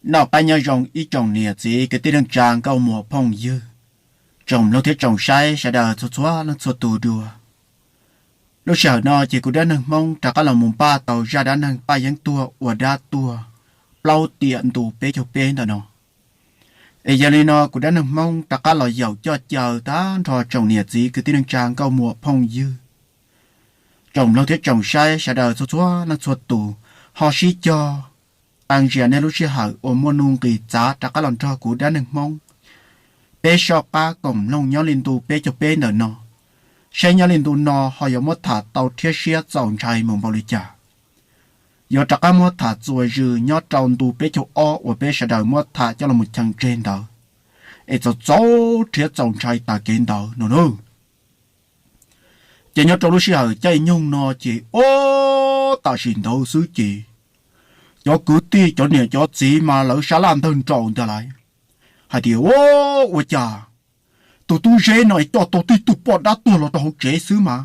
Noj qab nyob zoo ib tsoom niam txiv kwv tij neej tsa nkauj muam phooj ywg, tsoom mloog thiab tsoom saib sawv daws txhua txhua leej txhua tus dua. Lub sij hawm no ces kuv dab neeg Hmoob rov qab los mus npaj tau zaj dab neeg Paj Yeeb tuag ua dab tuag plaub tiam ntu peb caug peb ntawm no. Es yog li no kuv dab neeg Hmoob rov qab los yaum coj caw tag nrho tsoom niam txiv kwv tij neej tsa nkauj muam phooj ywg, tsoom mloog thiab tsoom saib sawv daws txhua txhua leej txhua tus ho sib cog qee zias nej lub sij hawm uas muaj nuj nqis txav rov qab los nrog kuv dab neeg Hmoob peb soj qab koom mloog nyob li ntu peb caug peb ntawm no, saib nyob li ntu no ho yuav muab tham tau thiab siab txaus ntshai mus npaum li cas. Yuav rov qab muab tham txuas zws nyob rau ntu peb caug ob uas peb sawv daws muab tham coj los cheem tseg ntawd, es txaus txaus thiab txaus ntshai tas kev ntawd no nawb. Ces nyob rau lub sij hawm caij nyoog no ces ob tam sim ntawd xwb ces cov kwv tij cov niam cov txiv mas lawv sab laj ntawg nraus ntag lauj, hais tias, Ua cas tus tub Zeb no es coj tau tib tug poj dab tuag los rau hauv tsev xwb mas,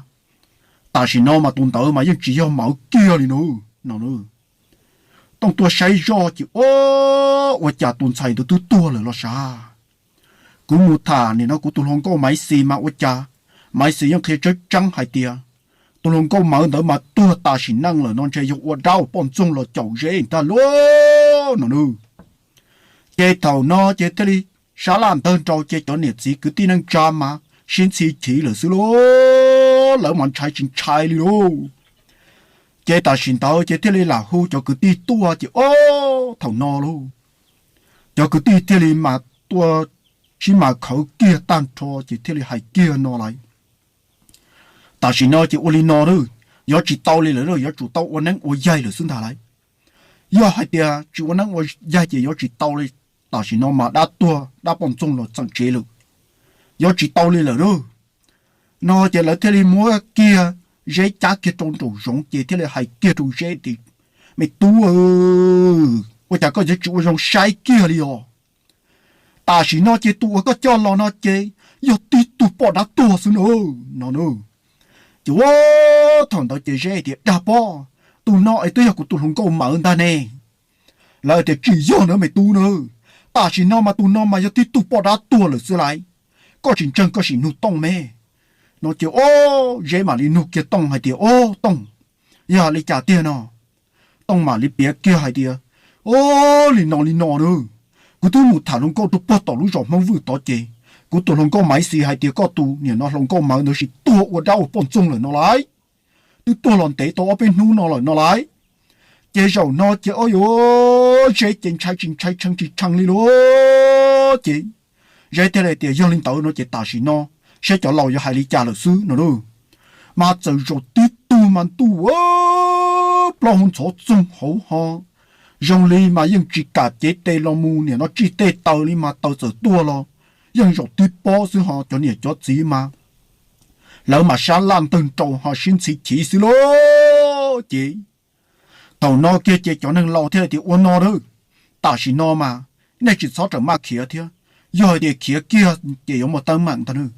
tam sim no mas tus ntawd mas yeej tsis yog Mawv kiag li no no. Tooj tuaj saib zoj ces, Ua cas tus ntxhais ntawd twb tuag lawm los sav? Kuv mus tham nim no kuv tus hluas nkauj Maiv Xis mas ua cas Maiv Xis yeej qhia tseeb tseeb hais tias tus hluas nkauj Mawv ntawd mas tuag tas sim neej lawm no ntshe yog ua dab ua poj ntxoog los caum Zeb ntag lauj no nawb. Ces thaum no ces thiaj li sab laj ntawg nraus ces cov niam txiv kwv tij neej tsa mas sib ntxhi chiv lawm xwb lauj, lawv mas ntshai tsis ntshai li lauj. Ces tam sim ntawd ces thiaj li lam hu cov kwv tij tuaj ces ob thaum no lauj, cov kwv tij thiaj li mas tuaj sib mas khawv kiag tag nrho ces thiaj li hais kiag no lawm, Tam sim no ces ua li no lauj, yuav tsis tau li lawm lauj, yuav tsum tau ua neeb ua yaig lawm xwb ntag lauj. Yog hais tias tsis ua neeb ua yaig ces yuav tsis tau li. Tam sim no mas dab tuag dab poj ntxoog los txeem tsev lawm, yuav tsis tau li lawm lauj. No ces lawv thiaj li muab kiag Zeb cab kiag rau nraum zoov ces thiaj li hais kiag rau Zeb tias, Me tub, ua cas koj yuav tsis ua zoo saib kiag li os? Tam sim no ces tus uas koj coj los no ces yog tib tug poj dab tuag xwb no no. Ces ua thaum ntawd ces Zeb tias, Dag pob, tus no es twb yog kuv tus hluas nkauj Mawv ntag ne. Lawv tias, Tsis yog na me tub na, tam sim no mas tus no mas yog tib tug poj dab tuag lawm xwb lauj. Koj tsis ntseeg koj sim nug Tooj me. No ces ob Zeb mam li nug kiag Tooj hais tias, Ob Tooj, yog li cas tiag no? Tooj mam li piav kiag hais tias, Ob, li no li no na, kuv twb mus tham hluas nkauj rau pog tom lub zos Hmoob Vwj tod ces kuv tus hluas nkauj Maiv Xis hais tias koj tus niam no hluas nkauj Mawv ntawd sis tuag ua dab ua poj ntxoog lawm no lauj, twb tuag los ntev tau ob peb hnub no lawm no lauj. Ces zaum no ces ob yuav Zeb ces ntshai tsis ntshai tshee tsis tshee li lauj. Ces Zeb thiaj li tias, Yog li ntawd no ces tam sim no saib cov laus yuav hais li cas lawm xwb no lauj. Mas txawm zaum tib tug mas ntuj, plaub hau ntxhov txoog hauv ho zoo li mas yeej tsis kam cev tes los mus niam no tsij tej taws li mas taws txawm tuaj los yeej zaum tib pob xwb ho cov niam cov txiv mas lawv mas sab laj ntawg nraus ho sib ntxhi chiv xwb lauj. Ces thaum no kiag ces cov neeg laus thiaj li tias, Ua no lauj, tam sim no mas nej tsis txhob rawm maj khiav thiab, yog hais tias khiav kiag ces yuav muaj teeb meem ntag nawb.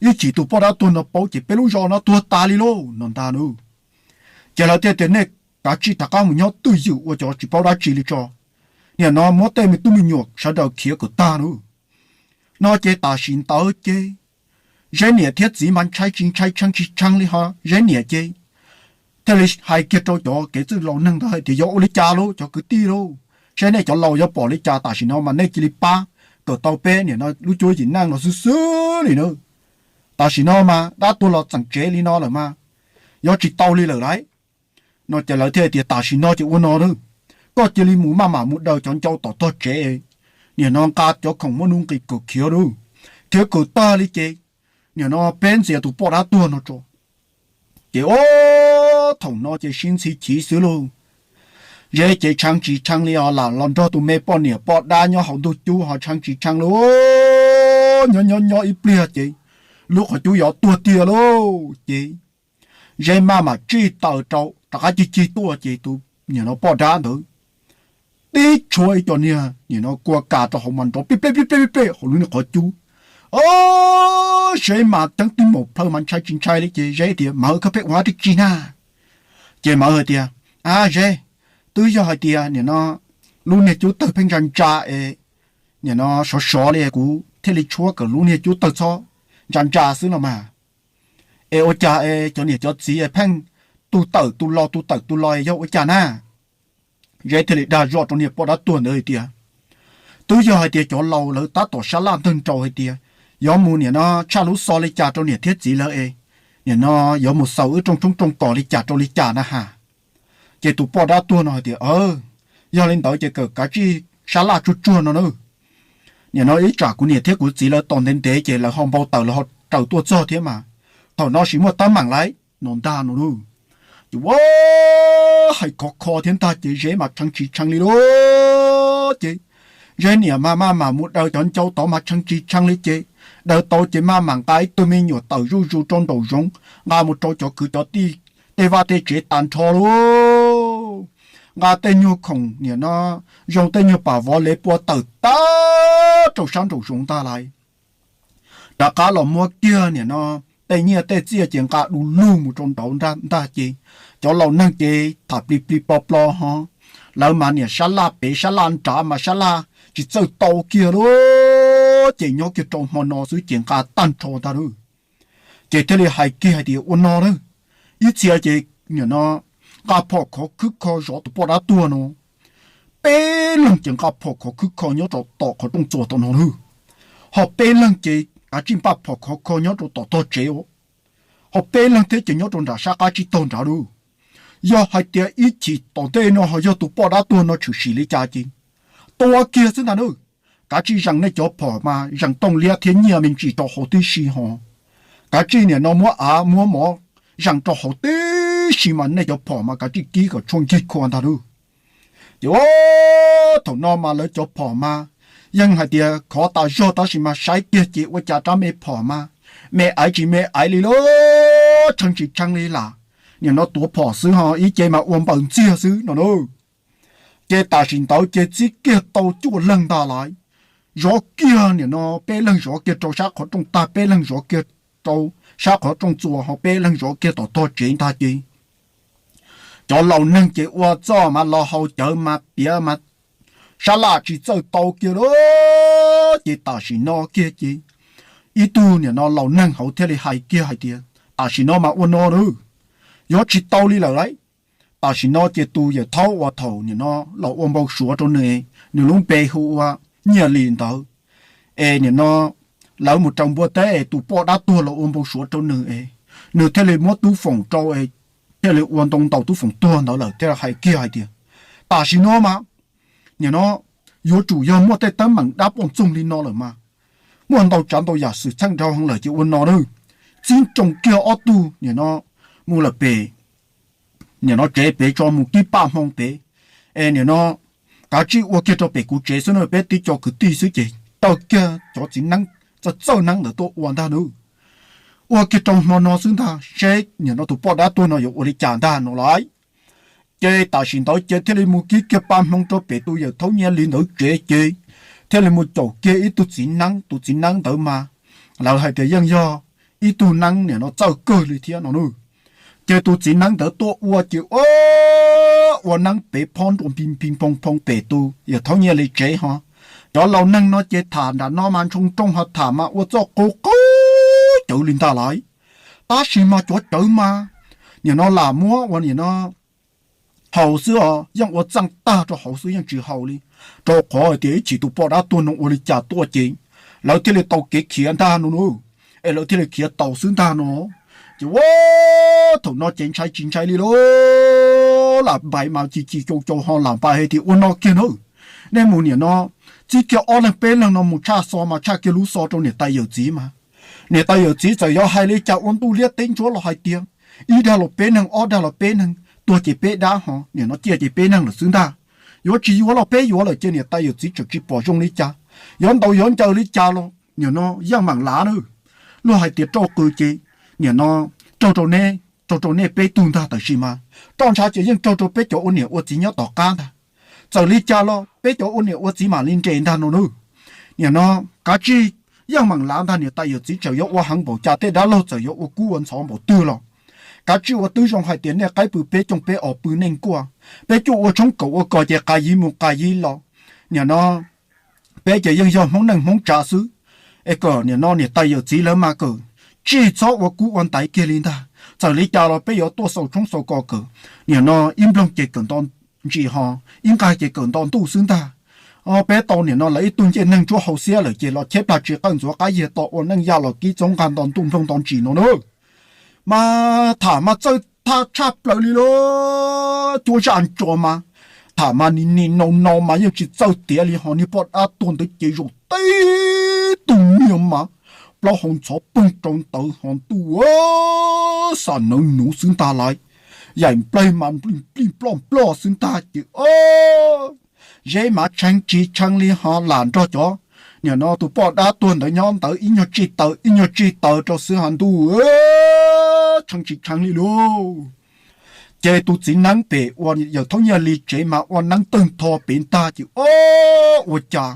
Ib chim tus poj dab tuag no paub ces peb lub zos no tuag tas li lauj no ntag nawb. Ces lawv thiaj tias, Nej kav tsij rov qab mus nyob twj ywm ua cov tsis paub dab tsi li tso, niam no muab tej me tub me nyuam sawv daws khiav kom tag nawb. No ces tam sim ntawd ces Zeb niam thiab txiv mas ntshai tsis ntshai tshee tsis tshee li ho Zeb niam ces thiaj li hais kiag rau cov kev txwj laus neeg ntawd hais tias, Yuav ua li cas lauj cov kwv tij lauj, saib nej cov laus yuav pom li cas, tam sim no mas nej cia li pab kom tau peb niam no lub cuab yim neej no xwb xwb li na. Tam sim no mas dab tuag los txeem tsev li no lawm mas yuav tsis tau li lawm lauj. No ces lawv thiaj tias, Tam sim no ces ua no lauj, koj cia li mus maj mam mus daws cov ncau tom tog tsev, niam no nqa cov khoom muab nuj nqis kom khiav lauj. Khiav kom tag li ces niam no peb ntxias tus poj dab tuag no tso. Ces ob thaum no ces sib ntxhi chiv xwb lauj. Zeb ces tshee tsis tshee li os, lam los nrog tus me poj niam poj dab nyob hauv ntug cub ho tshee tsis tshee lauj. Nyob nyob nyob ib pliag ces lub qhov cub yuav tuag tiag lauj. Ces Zeb maj mam tsij taws rau rov qab cig cig tuaj ces tus niam no poj dab ntawd tib tshuab ib co niag niam no kua kas rau hauv mas nrov plij plej plij plej plej hauv lub niag qhov cub. Ob, Zeb mas ceeb tib maum plhaw mas ntshai tsis ntshai li ces Zeb tias, Mawv, koj pheej ua dab tsi na? Ces Mawv hais tias, Ab Zeb, twb yog hais tias niam no lub niag cub tawg pheej ntsa ntsa es, nim no sov sov li kuv thiaj li tshuab kom lub niag cub tawg txhob ntsa ntsa xwb no mas. Es ua cas es cov niam cov txiv es pheej tu tawm tu lo tu tawm tu lo es yog ua cas na? Zeb thiaj li dag zoj rau niag poj dab tuag ntawd hais tias, twb yog hais tias cov laus lawv tab tom sab laj ntawg nraus hais tias yuav mus nim no tshaj lub xov li cas rau niam thiab txiv lawv es, nim no yuav mus xaus wb rooj tshoob rooj kos li cas rau li cas na has. Ces tus poj dab tuag no hais tias, yog li ntawd ces kawm kav tsij sab laj tsuag tsuag no na. Nim no ib tsam kuv niam thiab kuv txiv lawv tos ntev ntev ces lawv ho npau taws lawv ho raws tuaj txog thiab mas. Thaum no sis muaj teeb meem lawm no ntag no lauj. Ces ua hais khov kho thiab ntag ces Zeb mas tshee tsis tshee li lauj. Ces Zeb niam mas maj mam mus daws cov ncau tod mas tshee tsis tshee li ces daws tau ces maj mam nqa ib tug me nyuam tawm zuj zus rau nraum zoov, nqa mus rau cov kwv cov tij tej vaj tej tsev tag nrho lauj. Nqa tej nyuag khoom nim no zoo tej nyuag pam vov lev pua tawm tag rau sab nraum zoov ntag lauj. Rov qab los muab kiag nim no tej nyiaj tej txiaj ces nqa du lug mus rau nraud ntag ces cov laus neeg ces tham plig plig plo plo ho, lawv mas niam sab laj pem sab laj nrad mas sab laj tsis txawj tau kiag lauj. Ces nyob kiag rau hmo no xwb ces nqa tag nrho ntag lauj. Ces thiaj li hais kiag hais tias ua no na, ib txhia ces nim no nqa phom khov khwb kho zov tus poj dab tuag no, peb leeg ces nqa phom khov khwb kho nyob rau tom qhov rooj txuas tom no lauj, ho peb leeg ces kav tsij npaj phom khov kho nyob rau tom tog tsev, ho peb leeg thiab ces nyob rau nram sab qab tsib taug nrad lauj. Yog hais tias ib chim tom ntej no ho yog tus poj dab tuag no tshwm sim li cas ces tua kiag xwb ntag na. Kav tsij zeem nej cov phom mas zeem tooj liab thiab nyiaj me ntsis rau hauv tib si ho, kav tsij nim no muab av muab mov zeem rau hauv tib si mas nej cov phom mas kav tsij kib kom tshuaj nkig khua ntag lauj. Ces thaum no mas lawv cov phom mas yeej hais tias khov tas zog tab sis mas saib kiag ces ua cas rab me phom mas me aiv tsis me aiv li lauj, tshee tsis tshee li lam. Nim no tuav phom xwb ho ib ce mas ua npaws ntxiag xwb no lauj. Ces tam sim ntawd ces txib kiag tau cuaj leeg ntag lauj, zov kiag nim no peb leeg zov kiag rau sab qhov rooj tag, peb leeg zov kiag rau sab qhov rooj txuas ho peb leeg zov kiag tom tog tsev ntag ces cov laus neeg ces ua txoj mas los haus cawv mas piav mas sab laj tsis txawj tau kiag lauj. Ces tam sim no kiag ces ib tug nim no laus neeg hauv thiaj li hais kiag hais tias tam sim no mas ua no lauj, yuav tsis tau li lawm lauj. Tam sim no ces tus yawm thaub uas thaum nim no los ua npau suav rau nws, nws lub npe hu ua Nyiaj Lis ntawd, es nim no lawv mus raws npua teb es tus poj dab tuag los ua npau suav rau nws es nws thiaj li muab Tub Foom rau, thiaj li ua ntoo ntaus Tub Foom tuag ntawd lawm thiaj hais kiag hais tias tam sim no mas nim no yuav tsum yog muaj tej teeb meem dab poj ntxoog li no lawm mas, muaj ntau tsav ntau yam xwm txheej dhau heev lawm ces ua no na, txib nroo kiag ob tug nim no mus lawm pem nim no tsev pem tso mus kib paj hmoo pem, es nim no kav tsij ua kiag rau pem kuv tsev xwb na, peb tib co kwv tij xwb ces taw kiag cov txiv neeb txawj txawj neeb ntawd tuaj ua ntag na. Ua kiag rau hmo no xwb ntag seb nim no tus poj dab tuag no yuav ua li cas ntag no lauj. Ces tam sim ntawd ces thiaj li mus kib kiag paj hmoo rau pem tus yawm thaub Nyiaj Lis ntawd tsev ces thiaj li mus caum kiag ib tug txiv neeb, tus txiv neeb ntawd mas lawv hais tias yeej yog ib tug neeb nim no txawj kawg li thiab no na. Ces tus txiv neeb ntawd tuaj ua ces ua, ua neeb pem phob nruas phi phoo phoo pem tus yawm thaub Nyiaj Lis tsev ho. Cov laus neeg no ces tham nram no mas ntshoo nrooj ho tham mas ua txoj qub qub cawv li ntag lauj. Tab sis mas cov cawv mas nim no lam muab ua nim no haus xwb os, yeej ua txeej tag rau hauv xwb yeej tsis haus li, rau qhov hais tias ib chim tus poj dab tuag no ua li cas tuaj ces lawv thiaj li tau kev khiav ntag no na, es lawv thiaj li khiav tau xwb ntag no. Ces ua thaum no ces ntshai tsis ntshai li lauj, lam npais mas ci ci cau cau ho lam npais hais tias ua no kiag na, nej mus nim no txib kiag ob leeg peb leeg no mus tshaj xo mas tshaj kiag lub xo rau niam tais yawm txiv mas, niam tais yawm txiv txawm yuav hais li cas ua ntuj liab teb ntsuab los hais tias ib dag los peb neeg, ob dag los peb neeg, tuag ces peb dab ho nim no ciaj ces peb neeg lawm xwb ntag. Yuav tsis yuav los peb yuav lawm ces niam tais yawm txiv tseem tsis pom zoo li cas, yuav ntaus yuav ncaws li cas los nim no yeej meem lav na. Luag hais tias rau qws ces nim no raug rau neb, raug rau nej peb tug ntag, tab sis mas roj ntsha ces yeej raug rau peb cov ua niam ua txiv nyob tom qab ntag. Txawm li cas los peb cov ua niam ua txiv mam li nres ntag no na. Nim no kav tsij yeej meem lav ntag, niam tais yawm txiv txawm yuav ua heev npaum cas, tej dab laug txawm yuav ua kub ua ntxhov npaum twg los Kav tsij ua tib zoo hais tias nej qaib pw peb, cooj peb os, pw neej kuaj, peb cuaj ua tshoob kaum ua kos ces qas yiv mus qas yiv los. Nim no peb ces yeej yog Hmoob neej Hmoob tsav xwb. Es kom nim no niam tais yawm txiv lawv mas kom tsij txhob ua kub ua ntaiv kiag li ntag. Txawm li cas los peb yuav tuaj xaus tshoob xaus kos kom nim no ib nplooj ces kawm nto ntsis ho, ib nqag ces kawm nto ntuj xwb ntag. Peb tau nim no lawv ib tug ncej neeg tsuab hau xiab lawm ces los cheb plag tsis qawj ntxuav qab yiag to ua neej yaj los kib txob nqag nto ntuj nplooj nto ntsis no na. Mas tham mas txawj thaj tshaj plaws li lauj, cuab zaj ntso mas tham mas nim nim no no mas yeej tsis txawj tiav li, ho niag poj dab tuag ntawd ces zaum tib tug niag mas plaub hau ntxhov poog rau ntawd ho ntuj, xam nawv nuv xwb ntag lauj, yaim nplaig mas nplij nplij nploj nploj xwb ntag ces Zeb mas tshee tsis tshee li ho lam nrog cov nim no tus poj dab tuag ntawd nyob ntawd ib nyuag tsij taws ib nyuag tsij taws rau xwb ho ntuj, tshee tsis tshee li lauj. Ces tus txiv neeb pem uas yawm Thaub Nyiaj Lis tsev mas ua neeb tawg ntho pem ntag ces o, ua cas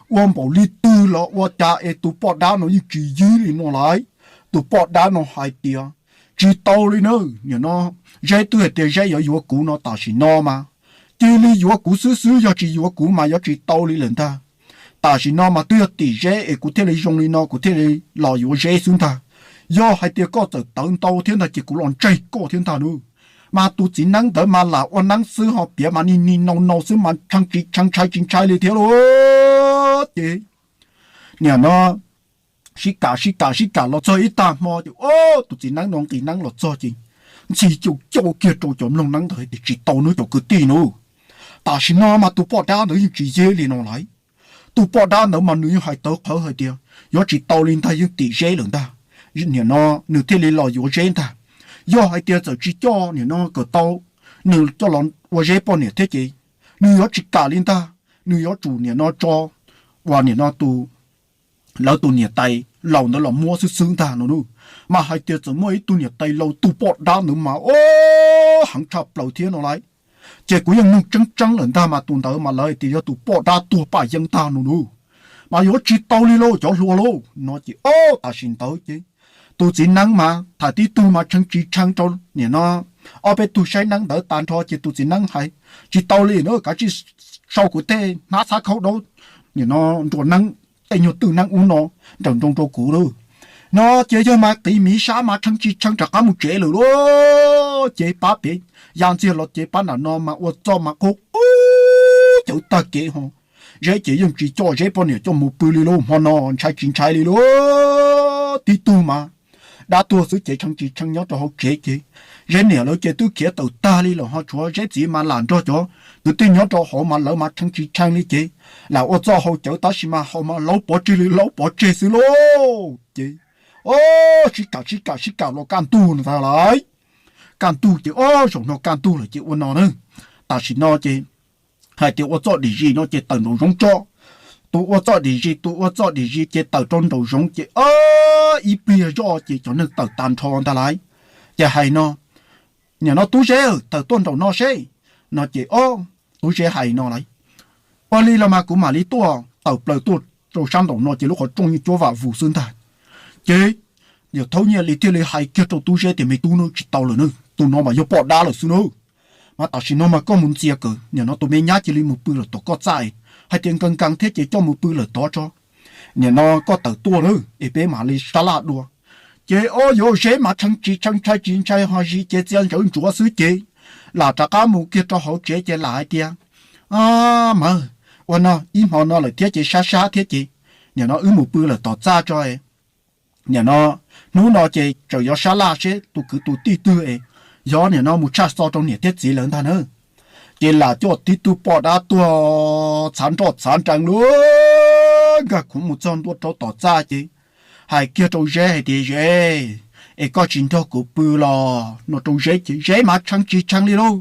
ua npaum li twg los ua cas es tus poj dab no yeej tsis yig li no lauj. Tus poj dab no hais tias, tsis tau li na, nim no Zeb twb hais tias Zeb yuav yuav kuv no tam sim no mas cia li yuav kuv xwb xwb, yog tsis yuav kuv mas yuav tsis tau li lawm ntag. Tam sim no mas twb yog tim Zeb es kuv thiaj li zoo li no, kuv thiaj li los yuav Zeb xwb ntag. Yog hais tias koj txawm tawv ntau thiab ntag ces kuv los ntseg koj thiab ntag lauj. Mas tus txiv neeb ntawd mas lam ua neeb xwb ho piav mas nim nim no no xwb mas tshee tsis tshee ntshai tsis ntshai li thiab lauj. Ces nim no sib kam sib kam sib kam los txog ib tag hmo ces o, tus txiv neeb no nqis neeb los txog ces ntxhi caum caum kiag rau cov mloog neeb ntawd tias tsis tau nawb cov kwv tij nawb, tam sim no mas tus poj dab ntawd yeej tsis yig li no lauj. Tus poj dab ntawd mas nws yeej hais tawv qhawv hais tias yuav tsis tau li ntag, yeej tim Zeb lawm ntag, nim no nws thiaj li los yuav Zeb ntag. Yog hais tias txawm tsis coj nim no kom tau nws coj los ua Zeb poj niam thiab ces nws yuav tsis kam li ntag, nws yuav tsum nim no tso uas nim no tus lawv tus niam tais laus ntawd los muab xwb xwb ntag no lauj. Mas hais tias txawm muaj ib tug niam tais laus, tus poj dab ntawd mas o, heev tshaj plaws thiab no lauj. Ces kuv yeej nug tseeb tseeb lawm ntag mas tus ntawd mas lawv hais tias yog tus poj dab tuag paj yeeb ntag no lauj. Mas yuav tsis tau li lauj cov hluas lauj no ces o, tam sim ntawd ces tus txiv neeb mas tham tib tug mas tshee tsis tshee rau nim no ob peb tug saib neeb ntawd tag nrho ces tus txiv neeb hais, tsis tau li na, kav tsij sau kuv tej hnab txhab khaub daub nim no nruas neeb tej nyuag twj neeb ub no nrawm nroos rau kuv lauj. No ces yog mas qiv miv sab mas tshee tsis tshee rov qab mus tsev lawm lauj. Ces pab pem ya ntxiag los ces pab nram no mas ua txoj mas qub qub cawv tag kev ho. Zeb ces yeej tsis coj Zeb poj niam coj mus pw li lauj, hmo no ntshai tsis ntshai li lauj. Tib tug mas dab tuag xwb ces tshee tsis tshee nyob rau hauv tsev ces Zeb niam lawv ces twb khiav tawm tag li lawm ho tshuav Zeb txiv mas lam nrog cov kwv tij nyob rau hauv mas lawv mas tshee tsis tshee li ces lam ua txoj hau cawv tab sis mas haus mas laub pov tseg li laub pov tseg xwb lauj. Ces o, sib kam sib kam sib kam los kaj ntug ntag lauj. Kaj ntug ces o, zaum no kaj ntug lawm ces ua no na, tam sim no ces hais tias ua txoj dim zis no ces tawm nraum zoov tso. Tus ua txoj dim zis tus ua txoj dim zis ces tawm rau nraum zoov ces o, ib pliag zoj ces cov neeg tawm tag nrho ntag lauj. Ces hais no, nim no Tub Zeb tawm tuaj nraum no seb no ces o, Tub Zeb hais no lauj, ua li los mas kuv mam li tuaj. Tawm plaws tuaj rau sab nraum no ces lub qhov rooj yeej cuab vam vus xwb ntag. Ces yawm Thaub Nyiaj Lis thiaj li hais kiag rau Tub Zeb tias me tub nawb, tsis tau lawm nawb, tus no mas yog poj dab lawm xwb nawb. Mas tam sim no mas koj mus ntxias kawm nim no tus me nyab cia li mus pw lawm tom koj txaj, hais tias nkees nkees thiab ces coj mus pw lawm tod tso. Nim no koj tawm tuaj na es peb mam li sab laj dua. Ces o, yuav Zeb mas tshee tsis tshee ntshai tsis ntshai ho zis ces txia ntsawv ntsuav xwb ces lam rov qab mus kiag rau hauv tsev ces lam hais tias, mas ua no ib hmo no lawm thiab ces sab sab thiab ces nim no wb mus pw lawm tom txaj tso. Nim no hnub no ces tseem yuav sab laj seb tus kwv tus tij twg es yog nim no mus tshaj xo rau niam thiab txiv lawv ntag na. Ces lam coj tib tug poj dab tuag txhav nroj txhav nrees lub nkag khoov mus txog ntua rau tom txaj ces hais kiag rau Zeb hais tias Zeb, es koj tsis nrog kuv pw los no rau Zeb ces Zeb mas tshee tsis tshee li lauj.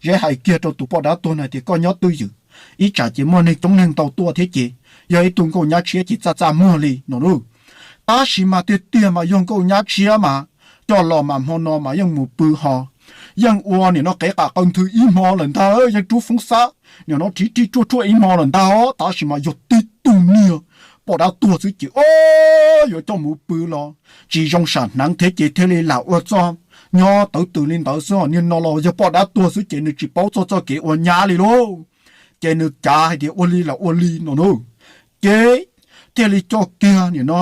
Zeb hais kiag rau tus poj dab tuag no tias koj nyob twj ywm, ib tsam ces muaj neeg coob neeg ntau tuaj thiab ces yog ib tug nkauj nyab tshiab ces txaj txaj muag li no lauj. Tab sis mas tiag tiag mas yog nkauj nyab tshiab mas coj los mas hmo no mas yeej mus pw ho yeej ua nim no qev qam qaw nthwv ib hmo lawm ntag, yeej rub foob xab nim no rhiv rig ruaj ruaj ib hmo lawm ntag os. Tab sis mas yog tib tug niag poj dab tuag xwb ces o, yuav coj mus pw los tsis zoo sam hneev thiab ces thiaj li lam ua txoj nyob tawv tws li ntawd xwb, niag no los yog poj dab tuag xwb ces nws tsis paub txog txoj kev ua nyab li lauj. Ces nws cav hais tias ua li los ua li no na. Ces thiaj li coj kiag nim no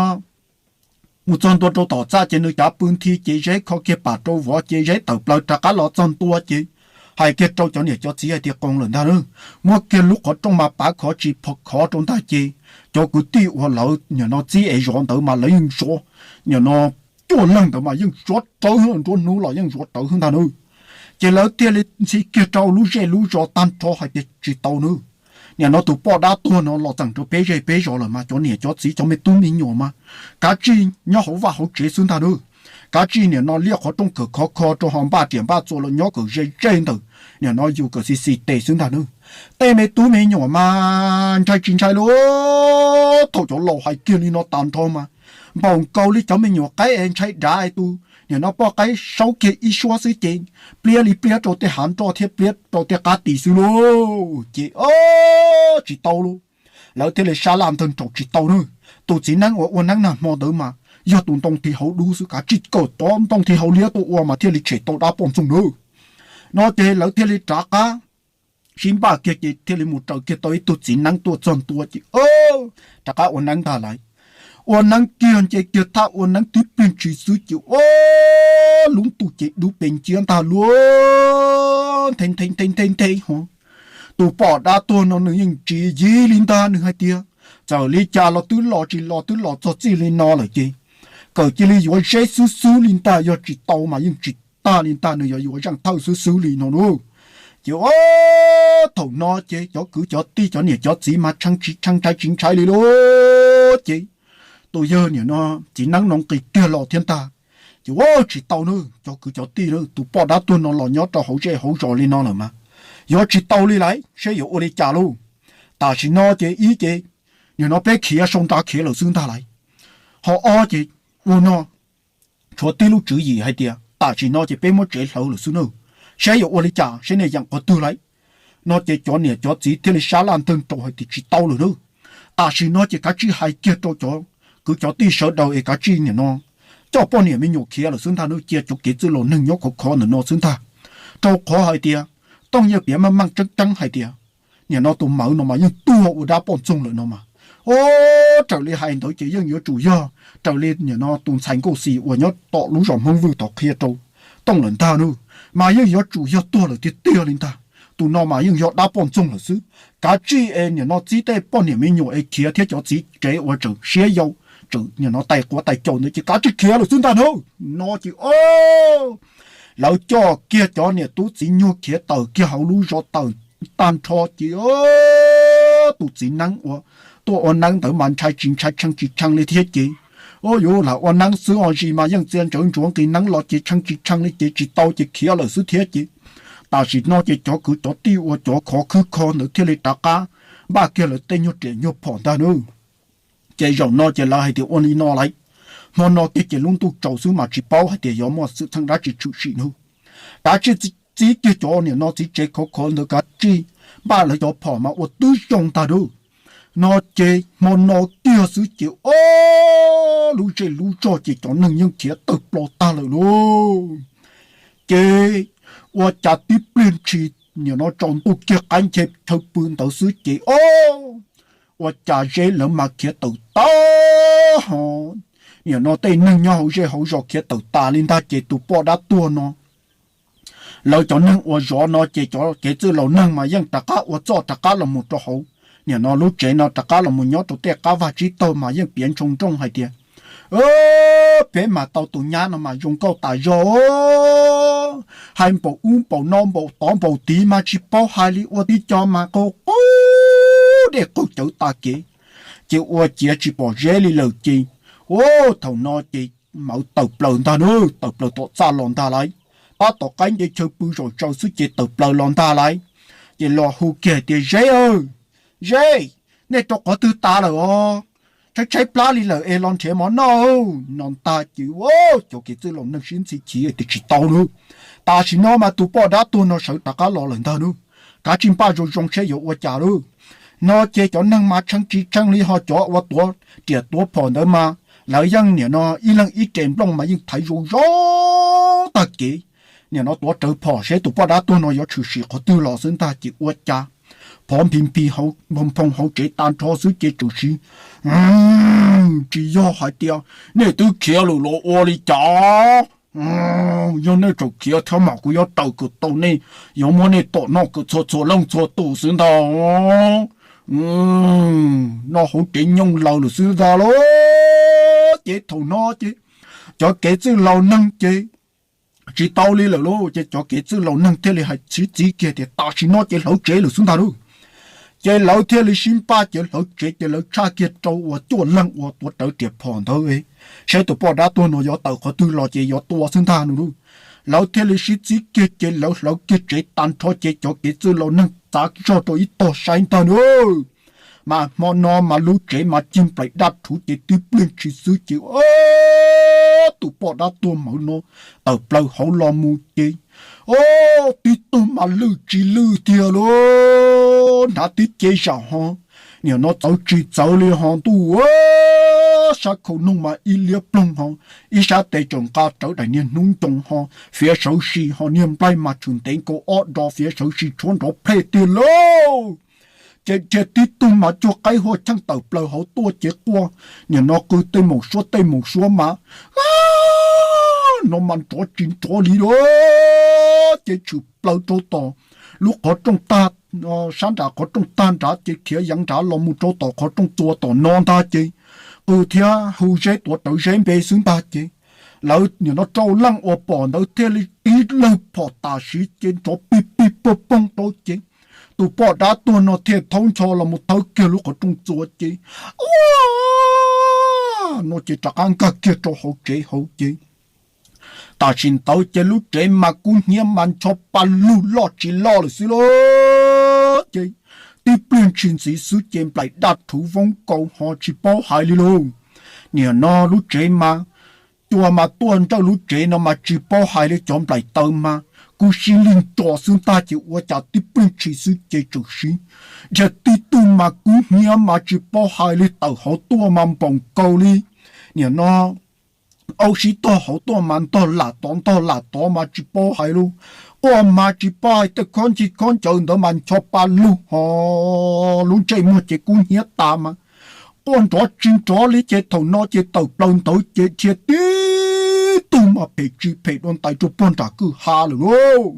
mus txog ntua rau tom txaj ces nws cav pw nthi ces Zeb kho kiag pam rau vov ces Zeb tawm plaws rov qab los txog ntua ces hais kiag rau cov niam cov txiv hais tias, Qoos lawm ntag na, muab kiag lub qhov rooj mas pav khov tsis khov rau ntag ces cov kwv tij uas lawv nim no txib es zov ntawd mas lawv yeej zov, nim no cuaj leeg ntawd mas yeej zov rawv, nruab hnub los yeej zov rawv ntag na. Ces lawv thiaj li ntxhi kiag rau lub zej lub zos tag nrho hais tias, Tsis tau na, nim no tus poj dab tuag no los txeem rau peb zej peb zos lawm mas cov niam cov txiv cov me tub me nyuam mas kav tsij nyob hauv vaj hauv tsev xwb ntag na. Kav tsij nim no liab qhov rooj kawm khov kho rau ho npaj riam npaj txuas los nyob kawm ze zej ntawm nim no yus kawm xi xi tes xwb ntag na. Tej me tub me nyuam mas ntshai tsis ntshai lauj. Thaum cov laus hais kiag li no tas nrho mas npaum nkaus li cov me nyuam qaib es ntshai dav es tus nim no poj qaib saub kiag ib suab xwb ces pliab li pliab rau tej hav nroj thiab pliab rau tej qab tis xwb lauj. Ces tsis tau lauj. Lawv thiaj li sab laj ntawg nraum, Tsis tau na, tus txiv neeb uas ua neeb nag hmo ntawd mas yog tus ntoo thi hauv dub xwb, kav tsij kawm tov ntoo thi hauv liab tuaj ua mas thiaj li tshem tau dab poj ntxoog na. No ces lawv thiaj li rov qab sib npaj kiag ces thiaj li mus raws kiag tau ib tug txiv neeb tuaj txog ntua ces rov qab ua neeb ntag lauj. Ua neeb kiag nce kiag thaj ua neeb tib pliag ntshis xwb ces ua lub ntuj ces dub pes nciab ntag lauj. Nthe nthe nthe nthe nthe ho, tus poj dab tuag no nws yeej tsis yig li ntag, nws hais tias, Txawm li cas los twb los tsis los twb los txog txij li no lawm ces kawm cia li yuav Zeb xwb xwb li ntag, yog tsis tau mas yeej tsis tag li ntag, nws yuav yuav Zeej Thawj xwb xwb li no lauj. Ces thaum no ces cov kwv cov tij cov niam cov txiv mas tshee tsis tshee ntshai tsis ntshai li lauj. Ces tus yawg nim no txiv neeb no nqis kiag los thiab ntag. Ces tsis tau na, cov kwv cov tij, tus poj dab tuag no los nyob rau hauv zej hauv zos li no lawm mas yuav tsis tau li lauj, seb yuav ua li cas lauj. Tam sim no ces ib ce nim no peb khiav sau nra khiav lawm xwb ntag lauj. Ho ob ces ua no tshuav tib lub tswv yim hais tias tam sim no ces peb muab tsev hlawv lawm xwb na, seb yuav ua li cas, seb nej yeem qhov twg lauj. No ces cov niam cov txiv thiaj li sab laj ntawg nraum hais tias, Tsis tau lawm lauj. Tam sim no ces kav tsij hais kiag rau cov kwv cov tij sawv daws es kav tsij nim no coj poj niam me nyuam khiav lawm xwb ntag na, cia cov kev txwj laus neeg nyob khov khov ntawm no xwb ntag. Rau qhov hais tias Tooj Yawg piav meej meej tseeb tseeb hais tias nim no tus Mawv no mas yeej tuag ua dab poj ntxoog lawm no mas. Raws li hais ntawd ces yeej yuav tsum yog raws li nim no tus ntxhais Nkauj Xis uas nyob tom lub zos Hmoob Vwj tod qhia rau Tooj lawm ntag na, mas yeej yuav tsum yog tuag lawm tiag tiag li ntag. Tus no mas yeej yog dab poj ntxoog lawm xwb. Kav tsij es nim no txib tej poj niam me nyuam es khiav thiab cov txiv tsev uas tseem siab yau, tseem nim no tais quav tais caus ntawd ces kav tsij khiav lawm xwb ntag na. No ces lawv coj kiag cov niam tub txiv nyuag khiav tawm kiag hauv lub zos tawm tag nrho ces tus txiv neeb uas tuaj ua neeb ntawd mas ntshai tsis ntshai tshee tsis tshee li thiab ces, ua yuav lam ua neeb xwb os zis mas yeej txia ntsawv ntsuav nqis neeb los ces tshee tsis tshee li ces tsis tau ces khiav lawm xwb thiab ces. Tam sim no ces cov kwv cov tij uas cov khov khwb kho ntawd thiaj li rov qab npaj kiag lawv tej nyuag riam nyuag phom ntag na. Ces zaum no ces lawv hais tias ua li no lauj, hmo no kiag ces lub ntuj tsaus xwb mas tsis paub hais tias yuav muaj xwm txheej dab tsi tshwm sim nawb. Kav tsij txib kiag cov nim no txiv tsev khov khov ntawd kav tsij npaj lawv cov phom mas ua twb zoo ntag na. No ces hmo no kiag xwb ces o, lub zej lub zog ces cov neeg yeej khiav tawg plo tag lawm lauj. Ces ua cas tib pliag ntshis nim no tsaus ntuj kiag qaib nce chaw pw ntawd xwb ces o, ua cas Zeb lawv mas khiav tawm tag ho. Nim no tej neeg nyob hauv zej hauv zos khiav tawm tas li ntag ces tus poj dab tuag no, lawv cov neeg uas zov no ces cov kev txwj laus neeg mas yeej rov qab ua txoj rov qab los mus rau hauv. Nim no lub tsev no rov qab los mus nyob rau tej qab vaj tsib taug mas yeej piav ntshoo nrooj hais tias, peb mas tau tus nyab no mas zoo nkauj tas zog, hais npaum ub npaum no npaum tod npaum tid mas tsis paub hais li, ua tib co mas qaug qaug dej qaug cawv tas kev, ces ua ciav tsis pom Zeb li lawm ces, thaum no ces Mawv tawm plaws ntag na, tawm plaws tom txaj los ntag lauj. Tab tom qaib nce chaw pw zom zaws xwb ces tawm plaws los ntag lauj. Ces los hu kiag hais tias, Zeb aw, Zeb, nej rau qhov twg tas lawm os? Tshaib tshaib plab li lawm es los nrhiav mov noj no ntag ces cov kev txwj laus neeg sib ntxhi chim tias tsis tau na. Tam sim no mas tus poj dab tuag no sawv rov qab los lawm ntag na, kav tsij npaj zoo zoo seb yuav ua cas lauj. No ces cov neeg mas tshee tsis tshee li ho cov uas tuav riam tuav phom ntawd mas lawv yeej nim no ib leeg ib res nplooj mas yeej thaiv zoo zoo tag kev, nim no tuav rawv phom seb tus poj dab tuag no yuav tshwm sim qhov twg los xwb ntag ces ua cas phov nphi nphi hauv npoo hauv tsev tag nrho xwb ces tshwm sim tsis yog hais tias nej twb khiav lawm los ua li cas? Yog nej tseem khiav thiab mas kuv yuav raws kom tau nej, yuav muab nej tom noj kom txhua txhua leej txhua tus xwb ntag. Noj hauv tsev nyooj laws lawm xwb ntag lauj. Ces thaum no ces cov kev txwj laus neeg ces tsis tau li lawm lauj, ces cov kev txwj laus neeg thiaj li hais sib txiv kiag tias tam sim no ces hlawv tsev lawm xwb ntag lauj. Ces lawv thiaj li sib npaj ces hlawv tsev ces lawv tshaj kiag rau uas cuaj leeg uas tuav rawv riam phom ntawd, saib tus poj dab tuag no yuav tawm qhov twg los ces yuav tua xwb ntag no lauj. Lawv thiaj li sib txiv kiag ces lawv hlawv kiag tsev tag nrho ces cov kev txwj laus neeg txav zog rau ib tog saib ntag na. Mas hmo no mas lub tsev mas cig nplaim daj rhuv ces tib pliag ntshis xwb ces tus poj dab tuag mawv no tawm plaws hauv los mus ces tib tug mas lwj tsis lwj tiag lauj, hnav tib ce zam ho, nim no txawv tsis txawv li ho ntuj, sab khau noog mas ib liab ploog ho, ib sab tes tseem nqa rawv daim niag hnub ncoo ho, fiav sawv si ho, niag nplaig mas tshwm ntev nkaus ob do fiav sawv si tshuab nrov plhej tiag lauj. Ces dhia tib tug mas cuag qaib hua cheej tawm plaws hauv tuaj ces quaj, nim no qw tej maum suab tej maum suab mas no mas nrov tsis nrov li lauj. Ces tshwm plaws rau tom lub qhov rooj tag, sab nram qhov rooj tag nrad ces khiav yeev nrad los mus rau tom qhov rooj txua tom no ntag ces qw thiab hu Zeb tuav rawv Zeb npe xwb ntag ces lawv nim no rau leej uas pom ntawd thiaj li tib lawg phom tam sim ces nrov pig pig poog poog rau ces tus poj dab tuag no thiaj thaub ncho los mus thawb kiag lub qhov rooj txua ces ua no ces rov qab nkag kiag rau hauv tsev hauv ces tam sim ntawd ces lub tsev mas kub hnyiab mas ncho pa lug loj tsis loj lawm xwb lauj. Ces tib pliag ntshis ntxiv xwb ces nplaim daj rhuv voob nkaus ho tsis paub hais li lauj. Nim no lub tsev mas cua mas tuaj nrawj lub tsev no mas tsis paub hais li, cov nplaim taws mas kub sib lig ntso xwb ntag ces ua cas tib pliag ntshis xwb ces tshwm sim dhia tib tug mas kub hnyiab mas tsis paub hais li tawm hauv tuaj mas npaum nkaus li nim no aub sib tog hauv tuaj mas ntog lam tod ntog lam tod mas tsis paub hais li. Quaj mas tsis paub hais, tej khob ncig khob ncaws ntawd mas ncho pa lug ho lub ntsej muag ces kub hnyiab tas mas quaj nrov tsis nrov li ces thaum no ces tawm plaws ntawd ces dhia tib tug mas phem tsis phem dua ntais rau pog nram kwj ha lawm lauj.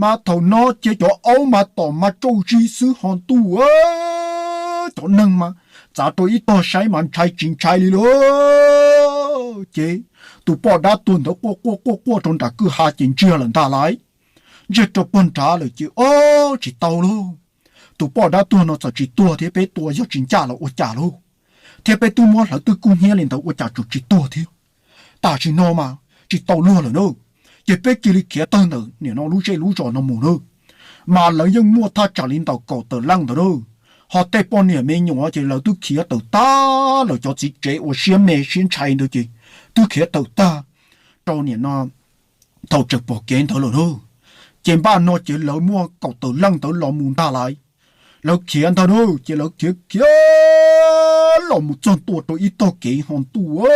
Mas thaum no ces cov aub mas tom mas tsauj zig xwb ho ntuj, cov neeg mas txav rau ib tog saib mas ntshai tsis ntshai li lauj. Ces tus poj dab tuag ntawd quaj quaj quaj quaj rau nram kwj ha ces ntsiag lawm ntag lauj. Ntsiag rau pog nrad lawm ces ob tsis tau lauj. Tus poj dab tuag no txawm tsis tuag thiab peb tua yog tsis ncaj los ua cas lauj, thiab peb twb muab hlawv twb kub hnyiab li ntawd ua cas tseem tsis tuag thiab. Tam sim no mas tsis tau luag lawm na, ces peb cia li khiav tawg ntawm nim no lub zej lub zos no mus na. Mas lawv yeej muaj thaj tsam li ntawm kaum tawm leej ntawd na, ho tej poj niam me nyuam ces lawv twb khiav tawm tag lawm, cov txiv tsev uas siab me siab ntshai ntawd ces twb khiav tawm tag rau nim no thaum tseem pom kev ntawd lawm na. Ces npaj no ces lawv muaj kaum tawm leej ntawd los mus ntag lauj. Lawv khiav ntag na, ces lawv khiav khiav los mus txog ntua rau ib tog kev ho ntuj,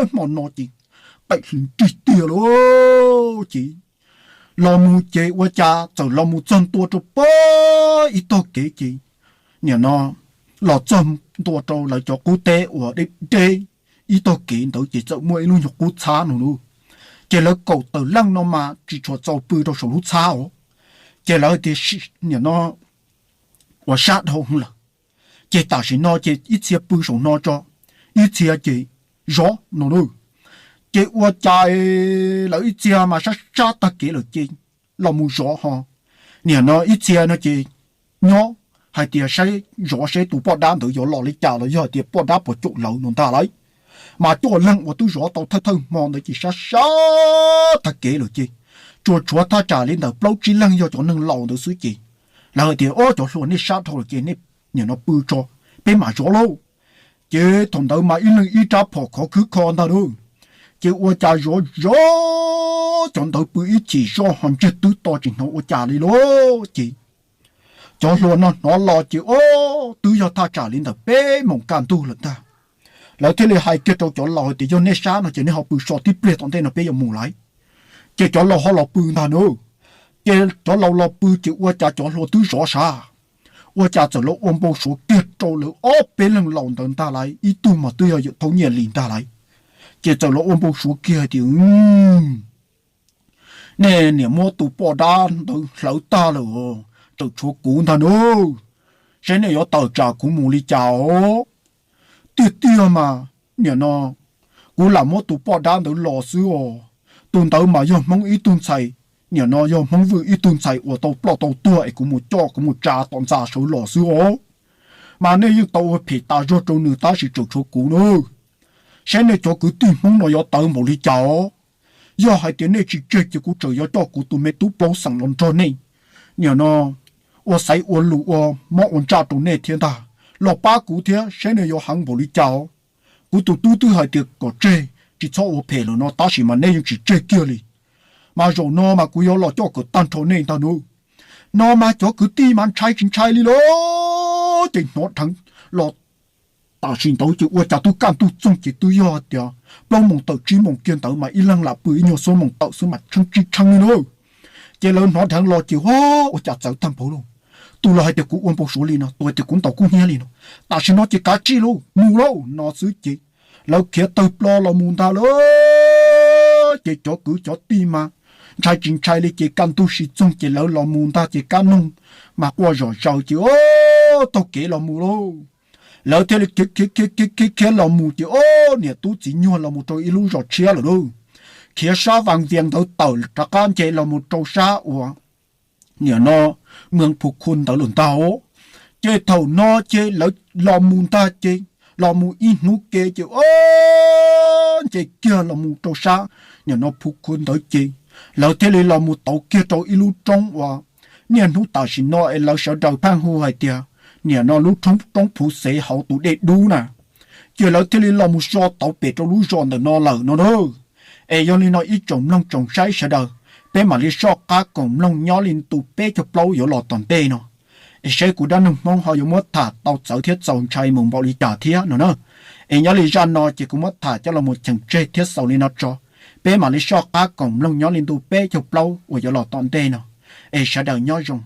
hmo no ces qaim hli nrig tiag lauj. Ces los mus ces ua cas txawm los mus txog ntua rau pab ib tog kev ces nim no los txog ntua rau lawv cov qub teb uas deb deb ib tog kev ntawd ces txawm muaj ib lub nyuag qub txhab no lauj. Ces lawv kaum tawm leej no mas tsis tshua txaus pw rau saum lub txhab os. Ces lawv tias nim no ua sab dhau lawm, ces tam sim no ces ib txhia pw saum no tso, ib txhia ces zov no lauj. Ces ua cas lawv ib txhia mas sab sab tag kev lawm ces los mus zov ho, nim no ib txhia no ces nyob hais tias saib zov saib tus poj dab ntawd yuav los li cas los yog hais tias poj dab puas caum lawv no ntag lauj. Mas cuaj leeg uas twb zov tau thawj thawj hmo ntawd ces sab sab tag kev lawm ces tsuas tshuav thaj tsam li ntawm plaub tsib leeg yog cov neeg laus ntawd xwb ces lawv hais tias, Ob, cov hluas, nej sab dhau lawm ces nej nim no pw tso, peb mam zov lauj. Ces thaum ntawd mas ib leeg ib rab phom khov khwb kho ntag lauj. Ces ua cas zov zov cov ntawd pw ib chim zoj ho ntsiag twb to tsis hnov ua cas li lauj. Ces cov hluas no hnov los ces, Ob, twb yog thaj tsam li ntawm peb moos kaj ntug lawm ntag. Lawv thiaj li hais kiag rau cov laus hais tias, Yog nej sab no ces nej ho pw so tib pliag tom ntej no peb yuav mus lawm. Ces cov laus ho los pw ntag nawb. Ces cov laus los pw ces ua cas cov hluas twb zov sav, ua cas txawm los ua npau suav kiag rau lawv ob peb leeg laus ntawd ntag lauj, ib tug mas twb yog yawm thaub Nyiaj Lis ntag lauj. Ces txawm los ua npau suav kiag hais tias, nej niam muab tus poj dab ntawd hlawv tag lawm, tseem tshuav kuv ntag nawb. Saib nej yuav tawm tsam kuv mus li cas os. Tiag tiag mas nim no kuv lam muab tus poj dab ntawd los xwb os. Tus ntawd mas yog Hmoob ib tug ntxhais, nim no yog Hmoob Vwj ib tug ntxhais uas tau ploj tau tuag es kuv mus coj kuv mus tsa tom ntxa sawv los xwb os. Mas nej yeej tau ua phem tas zog rau nws tab sis tseem tshuav kuv nawb. Saib nej cov kwv tij Hmoob no yuav tawv npaum li cas os. Yog hais tias nej tsis tseg ces kuv tseem yuav coj kuv tus me tub plaub xeem los nrog nej nim no ua xaiv ua lus ua mob ua ntsaj rau nej thiab ntag. Los pab kuv thiab saib nej yuav heev npaum li cas os. Kuv tus tub twb hais tias kom tseg tsis txhob ua phem lawm no tab sis mas nej yeej tsis tseg kiag li. Mas zaum no mas kuv yuav los coj kom tag nrho nej ntag nawb. No mas cov kwv tij mas ntshai tsis ntshai li lawm ces hnov dheev los. Tam sim ntawd ces ua cas twb kaj ntug txoog ces twb yog tias plaub moos tawm tsib moos kiag ntawd mas ib leeg lam pw ib nyuag xuab moos tawm xwb mas tsheej tsis tsheej li lawm. Ces lawv hnov dheev los ces ua cas txawv tag npaum li. Tus los hais tias kuv ua npau suav li no, tus hais tias kuv ntaus kub hnyiab li no. Tam sim no ces kav tsij lauj, mus lauj no xwb ces lawv khiav tawg plo los mus ntag lawm. Ces cov kwv cov tij mas ntshai tsis ntshai li ces kaj ntug sib txoog ces lawv los mus ntag ces kab noog mas quaj zom zaws ces taug kev los mus lauj. Lawv thiaj li khiav khiav khiav khiav los mus ces o, niam tub txiv nyuag los mus rau ib lub zos tshiab lawm lauj. Khiav sab Vaj Vias ntawd tawm rov qab nce los mus rau sab uas nim no Mws Phu Khu ntawd lawm ntag. Ces thaum no ces lawv los mus ntag ces los mus ib hnub ke ces o, nce kiag los mus rau sab nim no Phu Khu ntawd ces lawv thiaj li los mus tauv kiag rau ib lub roob uas niaj hnub tam sim no es lawv sawv daws pheej hu hais tias nim no lub roob Phu Xev hauv tus dej dub na. Ces lawv thiaj li los mus so tauv pem rau lub zos ntawm no lawm no na. Es yog li no ib tsoom mloog tsoom saib sawv daws, peb mam li soj qab koom mloog nyob li ntu peb caug plaub yuav los tom ntej no. Es saib kuv dab neeg Hmoob ho yuav muab tham tau txawv thiab txaus ntshai mus npaum li cas thiab no na. Es nyob li zaj no ces kuv muab tham coj los mus cheem tseg thiab xaus li no tso. Peb mam li soj qab koom mloog nyob li ntu peb caug plaub uas yuav los tom ntej no. Es sawv daws nyob zoo.